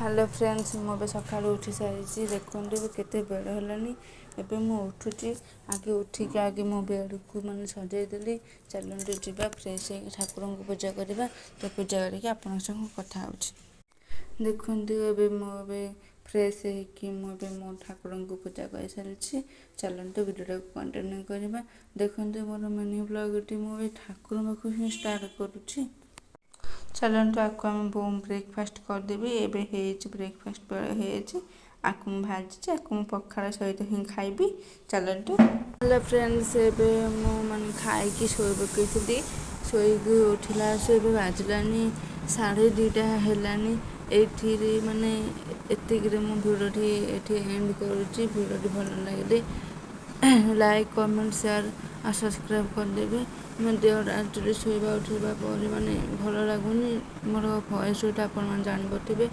Hello friends, ମୁଁ ଏବେ ସକାଳୁ ଉଠି ସାରିଛି। ଦେଖନ୍ତୁ, ଏବେ କେତେ ବେଳ ହେଲାଣି। ଏବେ ମୁଁ ଉଠୁଛି। ଆଗେ ଉଠିକି ଆଗେ ମୋ ବେଡ଼କୁ ମାନେ ସଜେଇଦେଲି। ଚାଲନ୍ତୁ ଯିବା, ଫ୍ରେଶ୍ ହେଇକି ଠାକୁରଙ୍କୁ ପୂଜା କରିବା। ତ ପୂଜା କରିକି ଆପଣଙ୍କ ସହ କଥା ହେଉଛି। ଦେଖନ୍ତୁ, ଏବେ ମୁଁ ଏବେ ଫ୍ରେଶ୍ ହେଇକି ମୁଁ ଏବେ ମୋ ଠାକୁରଙ୍କୁ ପୂଜା କରିସାରିଛି। ଚାଲନ୍ତୁ, ଭିଡ଼ିଓଟାକୁ କଣ୍ଟିନ୍ୟୁ କରିବା। ଦେଖନ୍ତୁ, ମୋର ମିନି ବ୍ଲଗ୍ଟି ମୁଁ ଏବେ ଠାକୁର ପାଖକୁ ହିଁ ଷ୍ଟାର୍ଟ କରୁଛି। ଚାଲନ୍ତୁ, ଆକୁ ଆମେ ବ୍ରେକଫାଷ୍ଟ କରିଦେବି। ଏବେ ହେଇଛି, ବ୍ରେକଫାଷ୍ଟ ବେଳ ହେଇଯାଇଛି। ଆକୁ ମୁଁ ଭାଜିଛି, ଆକୁ ମୁଁ ପଖାଳ ସହିତ ହିଁ ଖାଇବି। ଚାଲନ୍ତୁ। ହ୍ୟାଲୋ ଫ୍ରେଣ୍ଡସ୍, ଏବେ ମୁଁ ମାନେ ଖାଇକି ଶୋଇ ପକେଇଥିଲି। ଶୋଇକି ଉଠିଲା ଆସୁ ଏବେ ବାଜିଲାନି 2:30 ହେଲାଣି। ଏଇଥିରେ ମାନେ ଏତିକିରେ ମୁଁ ଭିଡ଼ିଓଟି ଏଠି ଏଣ୍ଡ କରୁଛି। ଭିଡ଼ିଓଟି ଭଲ ଲାଗିଲେ ଲାଇକ୍, କମେଣ୍ଟ, ସେୟାର ଆଉ ସବସ୍କ୍ରାଇବ୍ କରିଦେବେ। ମୋ ଦେହଟା ଆକ୍ଚୁଆଲି ଶୋଇବା ଉଠିବା ପରେ ମାନେ ଭଲ ଲାଗୁନି। ମୋର ଭଏସ୍ ସହିତ ଆପଣମାନେ ଜାଣିପାରୁଥିବେ।